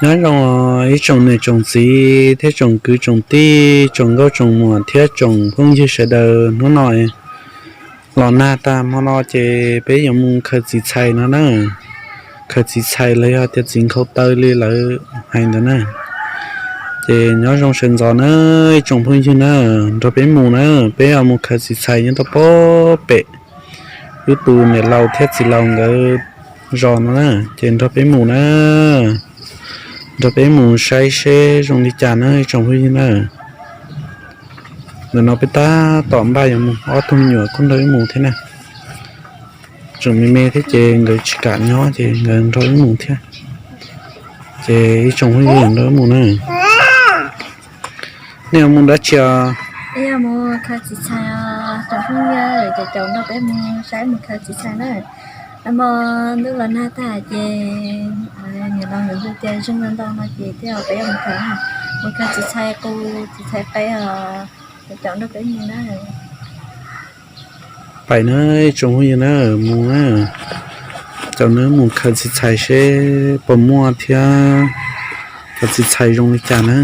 Nyob zoo ib tsoom niam tsoom txiv thiab tsoom kwv tsoom tij, tsoom nkauj tsoom muam thiab tsoom phooj ywg sawv daws. Hnub no los nag tag hmo no ces peb yuav mus khaws txiv txhais no na. Khaws txiv txhais los yog tias txiv nkhaus taw li lawv hais ntawd na. Ces nyob zoo sawv ntxov na ib tsoom phooj ywg na, nrog peb mus na. Peb yuav mus khaws txiv txhais nyob rau pem ib tus niam laus thiab txiv laus nkawd zos no na. Ces nrog peb mus na, nrog peb mus saib seb zoo li cas na ib tsoom phooj ywg na. Ntawm no peb tab tom npaj yuav mus, ob tug me nyuam kuj nrog wb mus thiab na. Tseem me me thiab ces nkawd tsis kam nyob ces nkawd nrog wb mus thiab. Ces ib tsoom phooj ywg nrog wb mus na. Nej yuav mus dab tsi os? Peb yuav mus khaws txiv txhais os tsoom phooj ywg, caum caum nrog peb mus saib mus khaws txiv txhais na. Nag hmo ntuj los nag tag ces niam laus nkawd hu tias zeeg ntau ntau no ces thiaj peb yuav mus khaws, mus khaws txiv txhais qus txiv txhais qe os, caum caum nrog peb mus na. Pais na ib tsoom phooj ywg na, mus na, caum na mus khaws txiv txhais seb puas muaj thiab, khaws txiv txhais zoo li cas na.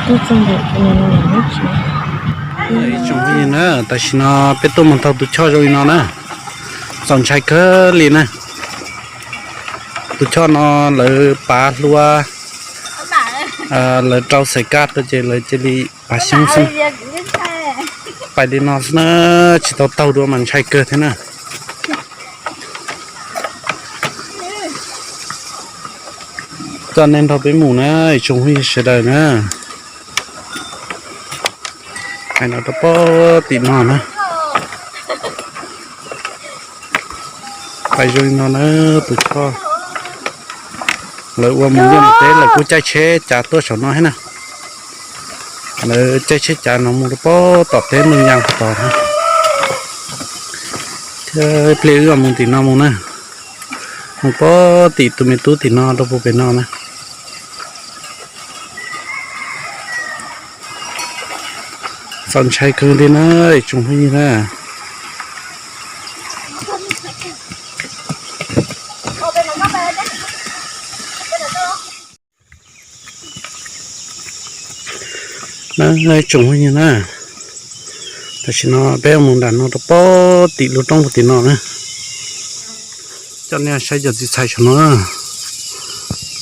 Ib tsoom phooj ywg na, tam sim no peb tuaj mus taug tus choj zoo li no na, txaus ntshai kawg li na. Tus choj no lawv pav hlua, lawv rau xaim kaj rau ces lawv cia li pav xyoob xwb. Pais li no xwb na, tsis tau taug dua mas ntshai kawg thiab na. Coj nej nrog peb mus na, ib tsoom phooj ywg sawv daws na. Hais no rau pem tim no na. Pais zoo li no na, tus choj lawv ua mus liaj mus teb lawv kuj caij tsheb cav tuaj saum no thiab na. Lawv caij tsheb cav no mus rau pem tom teb Moos Yas tod na. Thiab ib pliag wb mam mus tim no mus na, mus pem tim tus me tub tim no rau puag pem no na. Txaus ntshai kawg li na, ib tsoom phooj ywg na. Na, ib tsoom phooj ywg na, tam sim no peb mus nram no rau pem tim lub roob puag tim no na. Coj nej saib cov txiv txhais saum no,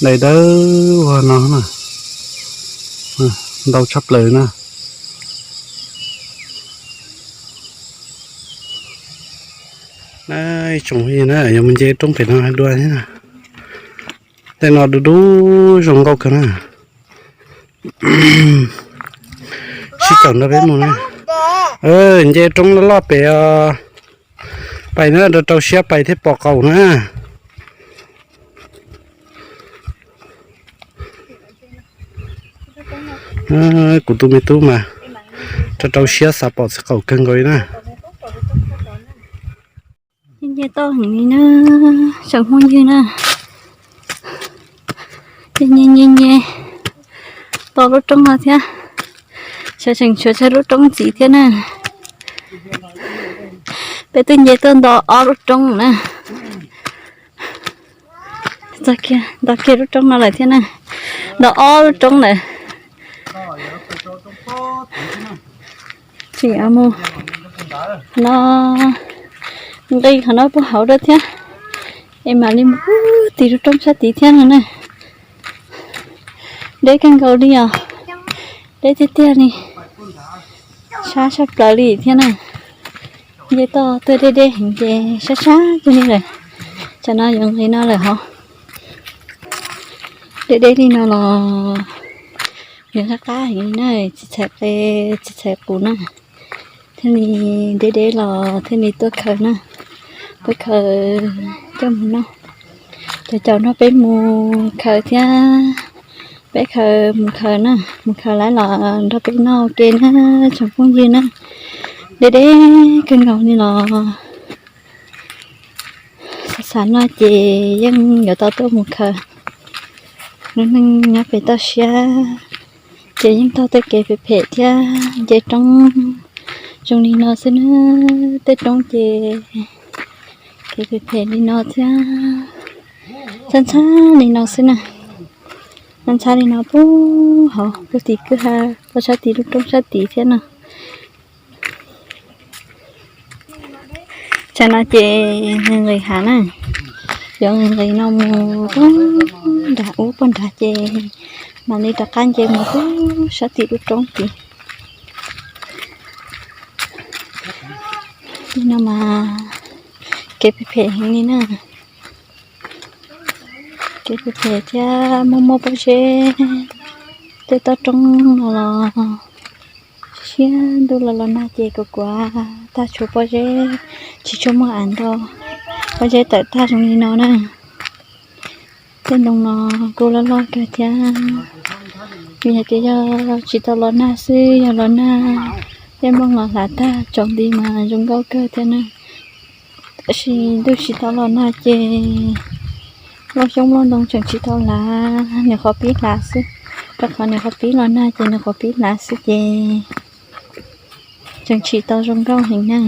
dai dawb ua no na, ntau tshaj plaws na. Na, ib tsoom phooj ywg na, yuav mus nce roob pem no dua thiab na. Tej no dub dub zoo nkauj kawg na. Sib caum nrog peb mus na. Nce roob loj loj pem os. Pais na, rau rau siab pais thiaj pom qaum na. Kuv tus me tub mas rau rau siab xav pom txiv qaum kawg nkaus li na. Nce toj heev li na, tsoom phooj ywg na. Nce nce nce nce tau lub roob no thiab, xyov tseem tshuav tsawg lub roob ntxiv thiab na. Peb twb nce tuaj nto ob lub roob na. Nto kiag lub roob no lawm thiab na, nto ob lub roob lawm. Tseem mus no, nqis qhov no puag hauv dua thiab, es mam li mus puag tim lub roob sab tid thiab no na. Deb kawg nkaus li os, deb tiag tiag li, sab tshaj plaws li thiab na. Nce toj tuaj deb deb heev ces sab sab kiag li lawm. Tsam no yuav nqis no lawm hov. Deb deb li no los nws qab qab heev li na, txiv txhais qe, txiv txhais qus na. Thiaj li deb deb los thiaj li tuaj khaws na, tuaj khaws coj mus noj. Cov caum nrog peb mus khaws thiab, peb khaws mus khaws na, mus khaws lawm los nrog peb noj ua ke na, tsoom phooj ywg na. Deb deb kawg nkaus li los xav xav noj ces yeej yuav tau tuaj mus khaws. Lub neej nyob pem toj siab ces yeej taug tej kev phem phem thiab nce roob zoo li no xwb na. Tej roob ces kev phem phem li no thiab, ntxhab ntxhab li no xwb na. Ntxhab ntxhab li no puag hauv puag tim kwj ha, puag sab tim lub roob sab tid thiab no. Tsam no ces nqis nqis hav na, yuav nqis nqis no mus puag nram ub puag nrad ces mam li rov qab nce mus puag sab tim lub roob tid. Li no mas kev phem phem heev li na. Kev phem phem thiab muaj muaj pob zeb, tej toj roob no los siab ntuj los los nag ces kuav kuav tag tshuav pob zeb, tsis tshua muaj av ntau, pob zeb tawm tag zoo li no na. Tej ntoo no kuj loj loj kawg thiab, vim hais tias yog tsis tau los nag xwb, yog los nag tej nplooj los hlav tag tsaus nti mas zoo nkauj kawg thiab na. Tab sis ntuj tsis tau los nag ces lauj xyoob lauj ntoo tseem tsis tau hlav, nws qhov pib hlav xwb, rau qhov nws qhov pib los nag ces nws qhov pib hlav xwb ces tseem tsis tau zoo nkauj heev na.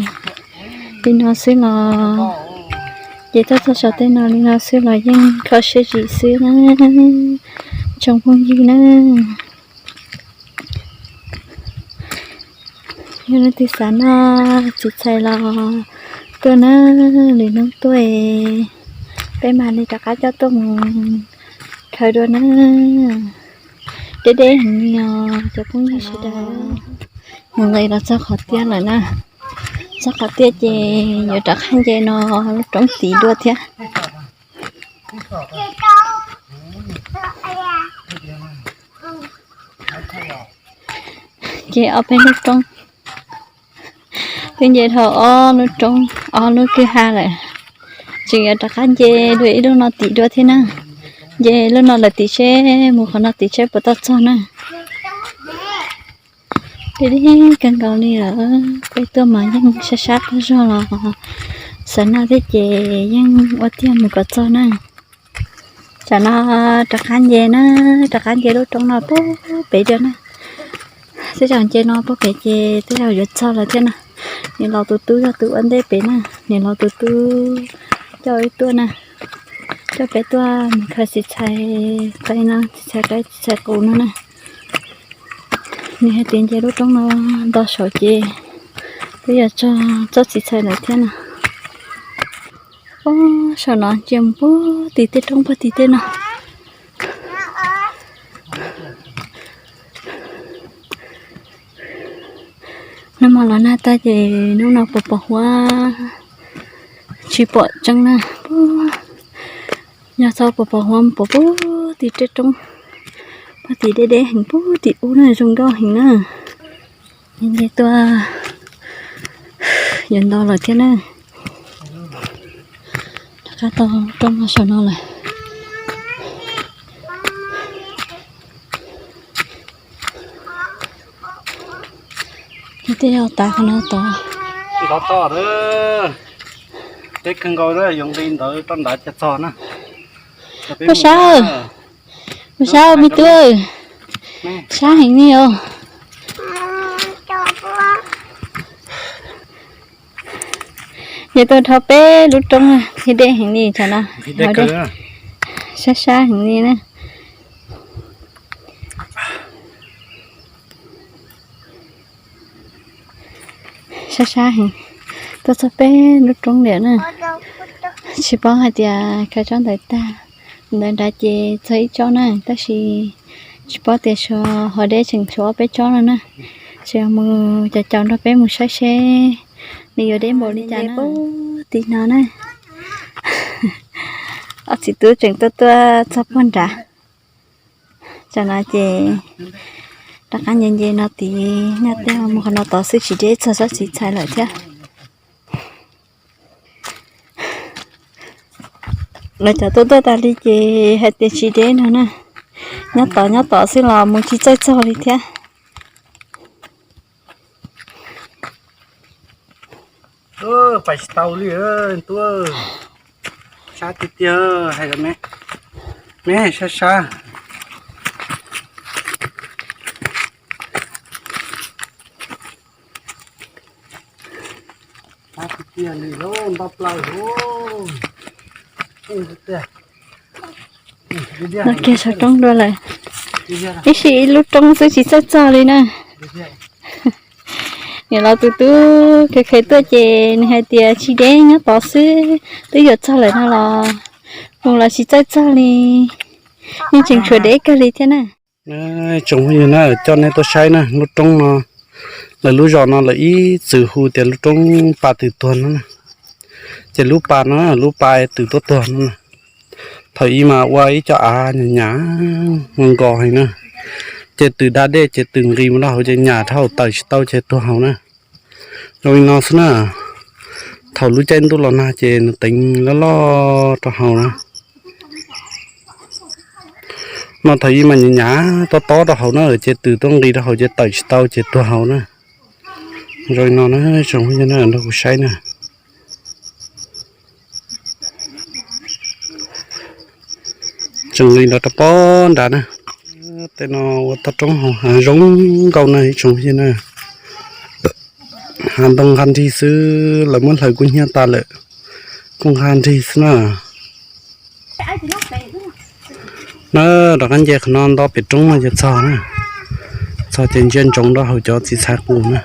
Li no xwb los, ces tuaj txog saum tej no li no xwb los yeej kho siab zim xwb na, tsoom phooj ywg na. Yog leej twg xav noj txiv txhais los tuaj na, lwm hnub tuaj peb mam li rov qab coj tuaj mus khaws dua na. Deb deb heev li os cov phooj ywg sawv daws. Mus nqis los txog qhov tiaj lawm na. Txog qhov tiaj ces yuav rov qab nce no lub roob tid dua thiab. Ces ob peb lub roob, twb nce dhau ob lub roob, ob lub kwj ha lawm. Tseem yuav rov qab nce dua ib lub no tim dua thiab na. Nce lub no lawm tim seb mus qhov no tim seb puas tau txog na. Deb deb kawg nkaus li lawm, peb tuaj mas yeej sab sab qab zog los xav noj thiab ces yeej ua tiag mus kom txog na. Tsam no rov qab nce na, rov qab nce lub roob no puag pem dua na. Tej zaum nce no puag pem ces tej zaum yuav txog lawm thiab na. Niam laus tus tub yog tus ua ntej pem na, niam laus tus tub coj wb tuaj na, coj peb tuaj mus khaws txiv txhais, qaib no txiv txhais qaib txiv txhais qus no na. Nws hais tias nce lub roob no nto saum ces twb yog txog tsob txiv txhais lawm thiab na. Ub, saum no ntsia mus puag tim tej roob puag tim tej no. Nag hmo los nag tag ces hnub no puas pom huab tsis pom tseeb na. Yog txhob puas pom huab mus pom puag tim tej roob puag tim deb deb heev puag tim ub na, zoo nkauj heev na. Nce tuaj yuav nto lawm thiab na. Rov qab tau roob no saum no lawm. Tej yog tav qhov no tod. Tod tod, deb kawg nkaus, yuav nqis ntawd rau nrad cas txog na. Ua sab, ua sab me tub, sab heev li os. Yog tuaj dhau peb lub roob thiab deb heev li tsam no. Sab sab heev li na. Sab sab heev, tuaj txog peb lub roob lawm na. Tsis paub hais tias khaws tsob ntawd tag, ntawd nrad ces txog ib tsob na, tab sis tsis paub tias xyov ho deb tseem tshuav ob peb tsob no na. Ces mus caum caum nrog peb mus saib seb nws yuav deb npaum li cas na. Puag tim no na, ob txiv tub tseem tuaj tuaj txog puag nrad. Tsam no ces rov qab nce nce no tid, nyaj tej mus qhov no tod xwb tsis deb txog tsob txiv txhais lawm thiab. Lawv cov tuaj tuaj tas li ces hais tias tsis deb no na, nyob tod nyob tod xwb los mus tsis txawj txog li thiab. Pais tsis tau li, sab tiag tiag, hais me, me sab sab. Sab tiag tiag li, nto plaws. Los kiag saum roob dua lawm, ib sij ib lub roob xwb tsis txawj txog li na. Niam laus tus tub kheev kheev tuaj ces nws hais tias tsis deb, nyob tod xwb twb yuav txog lawm no los mus los tsis txawj txog li, yeej tseem tshuav deb kawg li thiab na. Tsoom phooj ywg na, coj nej tuaj saib na, lub roob no, lawv lub zos no lawv ib txwm hu tias lub roob pa twm tuag no na. Ces lub pa no, lub pa twm tuaj tuag no na. Thaum ub mas ua ib co av nyam nyam nkos heev na. Ces twm da dej ces twm nqis mus rau hauv ces nyam dhau tawm tsis tau ces tuag hauv na. Zoo li no xwb na. Thaum lub caij ntuj los nag ces nws teev loj loj rau hauv na. No thaum ub mas nyam nyam tob tob rau hauv na, ces twm tuaj nqis rau hauv ces tawm tsis tau ces tuag hauv na. Zoo li no na, tsoom phooj ywg na, nrog kuv saib na. Tseem li nrov rau pob nrad na. Tej no ua toj roob hauv hav zoo nkauj na ib tsoom phooj ywg na. Hav ntoo nqaj nrig xwb, lawv muab hlawv kub hnyiab tas lawm, kuj nqaj nrig xwb na. Na, rov qab nce qhov no nto pem roob no ces txog na. Txog ces ntsia ntsoov rau hauv cov txiv txhais qus na.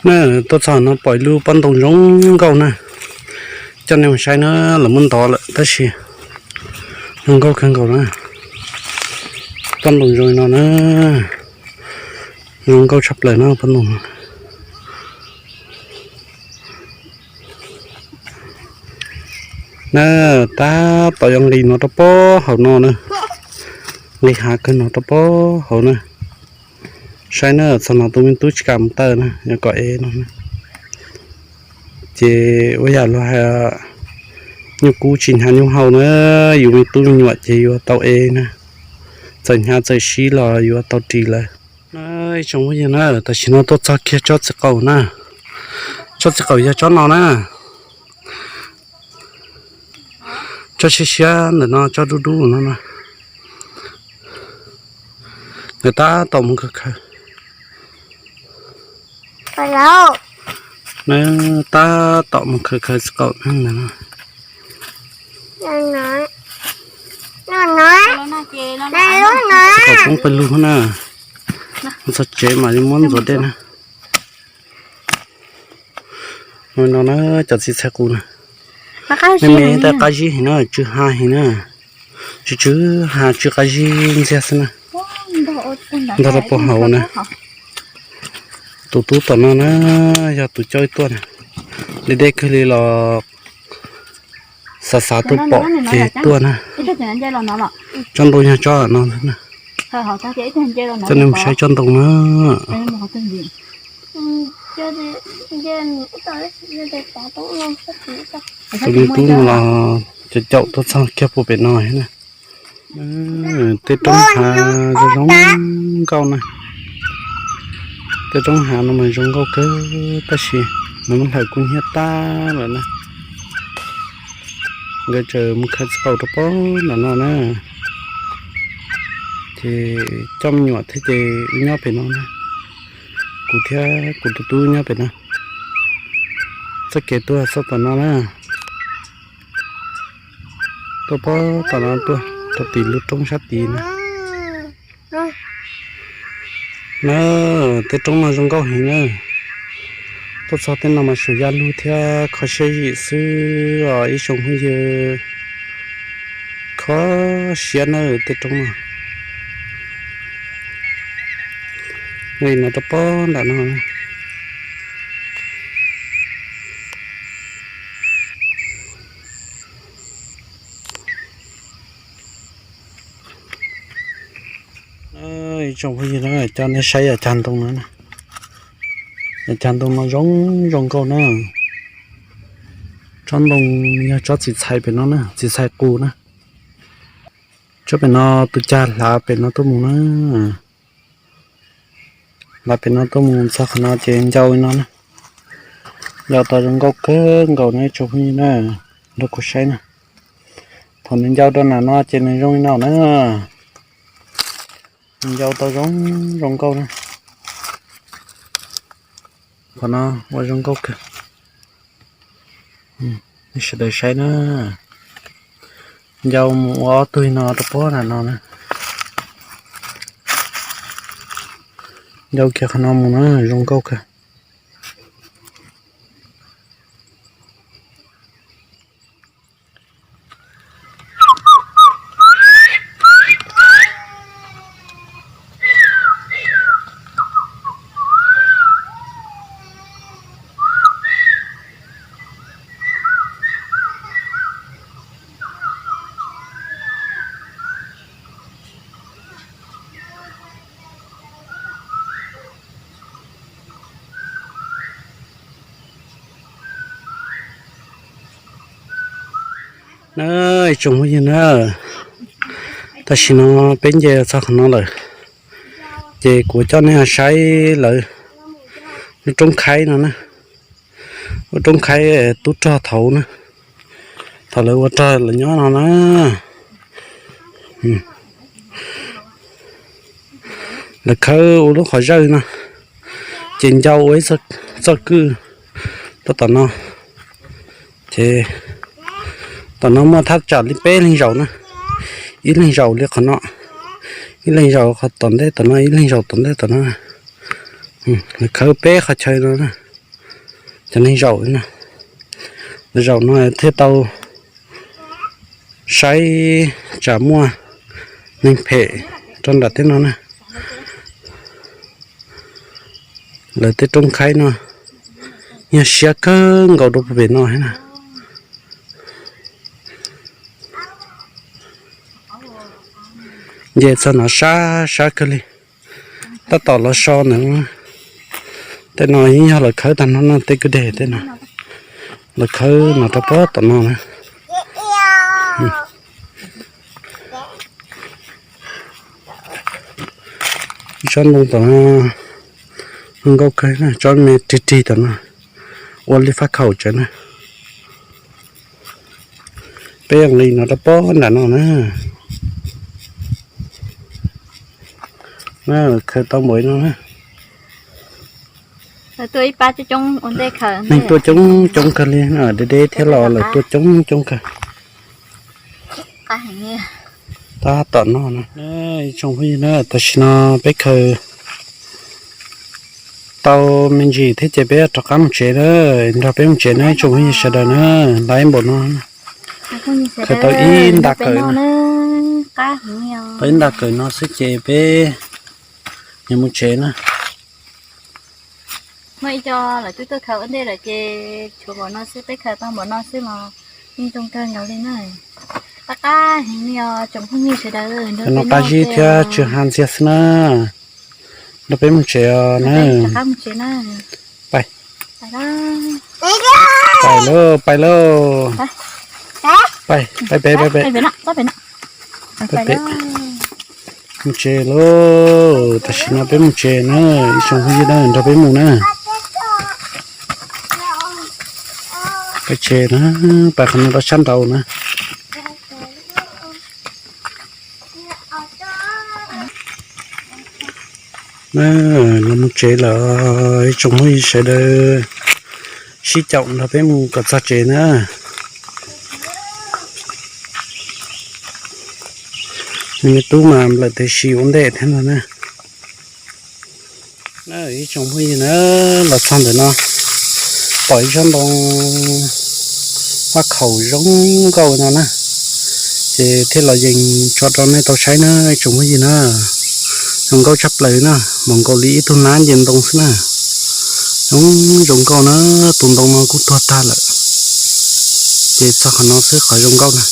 Na, tuaj txog no pom ib lub pob ntoo zoo nkauj na. Coj nej mus saib na, lawv muab ntov lawm tab sis zoo nkauj kawg nkaus na. Pob ntoo zoo no na, zoo nkauj tshaj plaws na pob ntoo no. Na, tab tom yuav nqis no rau pob hauv no na. Nqis hav kawg no rau pob hauv na. Saib na, txog no tus me tub tsis kam mus tawm na, yuav kom ev no na. Ces ua yam luag hais, nyuj kub tsis hnyav nyuj hau na, yus me tub me nyuam ces yuav tau ev na. Txawm hnyav txawm sib los yuav tau ris lawm. Ib tsoom phooj ywg na, tam sim no tuaj txog kiag tsob txiv qaum na. Tsob txiv qaum yog tsob no na. Tsob siab siab ntawm no, tsob dub dub no na. Nws tab tom mus khaws khaws. Nws tab tom mus khaws khaws txiv qaum na ntawm no. Txiv qaum poob pawg lug na. Txog tsev mas yuav muab ntxuav dej na. No na, cov txiv txhais qus na. Me me ib tag qab zib heev na, tsw ha heev na. Tsw tsw ha tsw qab zib ntxiag xwb na. Ntog rau puag hauv na. Tus tub tom no na, yog tus coj ib tuaj na. Deb deb kawg li los xav xav tuaj pom ces tuaj na. Tsob ntoo yog tsob no na. Coj nej mus saib tsob ntoo na. Tus me tub no los caum caum tuaj txog kiag puag pem no na. Tej roob hav zoo zoo nkauj na. Tej roob hav no mas zoo nkauj kawg tab sis nws muab hlawv kub hnyiab tag lawm na. Nkawd tseem mus khaws txiv qaum rau pob nram no na. Ces coj me nyuam thiab ces wb nyob pem no na. Kuv thiab kuv tus tub nyob pem no. Txoj kev tuaj txog tom no na. Tuaj pob tom no tuaj rau tim lub roob sab tid na. Na, tej roob no zoo nkauj heev na. Tuaj txog tej no mas suav ya lug thiab kho siab zim xwb os ib tsoom phooj ywg. Kho siab na tej roob no. Nqis no rau pob nram no. Ib tsoom phooj ywg, coj nej saib yav cag ntoo no. Yav cag ntoo no zoo zoo nkauj na. Tsob ntoo yog tsob txiv txhais pem no na, txiv txhais qus na. Tsob pem no tus cag hlav pem no tuaj mus na. Hlav pem no tuaj mus txog qhov no ces ncau no na. Ncau tau zoo nkauj kawg nkaus na ib tsoom phooj ywg na, nrog kuv saib na. Thaum nws ncau rau nram no ces nws zoo li no na. Nws ncau tau zoo zoo nkauj na. Qhov no ua zoo nkauj kawg. Nej sawv daws saib na. Ncau mus ua ob tug no rau pob nram no na. Ncau kiag qhov no mus na zoo nkauj kawg. Na, ib tsoom phooj ywg na, tam sim no peb nce txog qhov no lawm, ces kuv coj nej saib lawv lub roob khaib no na, lub roob khaib tub rog thaud na, thaum lawv ua rog lawv nyob no na. Lawv khawb ua lub qhov zawj no, ces ncau ua ib txoj kwj rau tom no. Ces tom no muaj thaj tsam li peb leeg zaum na, ib leeg zaum li qhov no, ib leeg zaum qhov tom ntej tom no, ib leeg zaum tom ntej tom no. Lawv khawb peb qhov chaw no na. cov neeg zaum na. Zaum no thiaj tau saib tsam muaj neeg phem rau nram tej no na. Lawv tej roob khaib no yog siab kawg nkaus rau pem no thiab na. Nce txog no sab sab kawg li. Tab tom los so ntawm no, tej no yeej yog lawv khawb tag no no, tej kwj deg tej no, lawv khawb no rau pem tom no na. Tsob ntoo tom no zoo nkauj kawg, tsob me rig rig tom no ua li faj khaum tsev na. Peb nqis no rau pem nram no na. Khaws tau npaum no na. Neeg tuaj coob coob kawg li, deb deb thiab los lawv tuaj coob coob kawg. Tab tom no na, ib tsoom phooj ywg na, tam sim no peb khaws tau me ntsis thiab ces peb rov qab mus tsev na, nrog peb mus tsev na ib tsoom phooj ywg sawv daws na, laiv npaum no. Khaws tau ib nta kawm, tau ib nta kawm no xwb ces peb yuav mus tsev na. Muaj ib co lawv twb tuaj khaws ua ntej lawm ces tshuav npaum no xwb, peb khaws tau npaum no xwb los yeej zoo kawg nkaus li na. Qab qab heev li os tsoom phooj ywg sawv daws. No qab zib thiab tsw ha ntxiag xwb na. Nrog peb mus tsev os na. Pais, pais lauj, pais lauj. Pais, pais, pais, pais, pais pem. Mus tsev lauj, tam sim no peb mus tsev na, ib tsoom phooj ywg na, nrog peb mus na. Peb tsev na, pais qhov no rau sab nraud na. Los mus tsev lawm, ib tsoom phooj ywg sawv daws sib caum nrog peb mus kom txog tsev na. Nws me tub mas nplawm tes si ua ntej thiab no na. Ib tsoom phooj ywg na, los txog ntawm no pom ib tsob ntoo faj khaum zoo nkauj no na, ces thiaj los yees tso rau nej tau saib na ib tsoom phooj ywg na. Zoo nkauj tshaj plaws na, npaum nkaus li ib tug nab nce ntoo xwb na. Zoo, zoo nkauj na, tus ntoo no kuj tuag tag lawm, ces txog qhov no xwb qhov zoo nkauj na.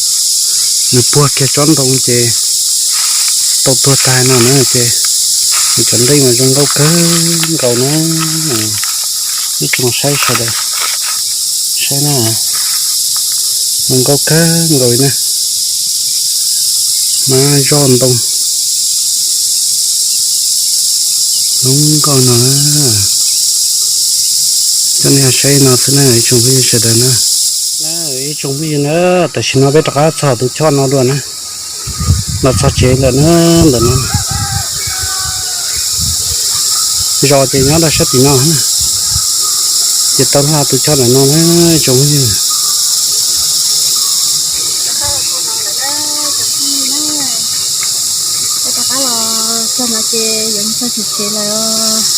Nws puag kiag tsob ntoo ces tau tuag tag no na, ces nws cov nqaij mas zoo nkauj kawg nkaus na. Ib tsoom saib sawv daws saib na, zoo nkauj kawg nkaus li na. Mas zoj ntoo zoo nkauj no na. Coj nej saib no xwb na ib tsoom phooj ywg sawv daws na. Ib tsoom phooj ywg na, tam sim no peb rov qab txog tus choj no dua na, los txog tsev lawm na. Ntawm no zos ces nyob rau sab tim no na, ces tau hla tus choj ntawm no na ib tsoom phooj ywg. Rov qab los txog no ces yuav mus txog tim tsev lawm os.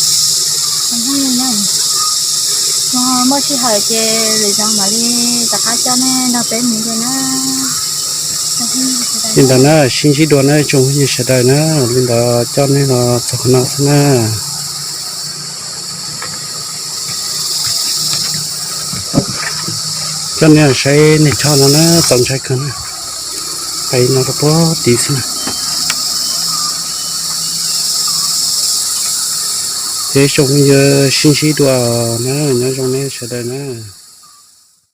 Muaj sij hawm ces lwm zaus mam li rov qab coj nej nrog peb mus dua na. Li ntawd na, sib ntsib dua na ib tsoom phooj ywg sawv daws na, li ntawd coj nej los txog qhov no xwb na. Coj nej saib niag choj no na, txaus ntshai kawg na. Pais no rau puag tid xwb na. Ces ib tsoom phooj ywg sib ntsib dua na, nyob zoo nej sawv daws na.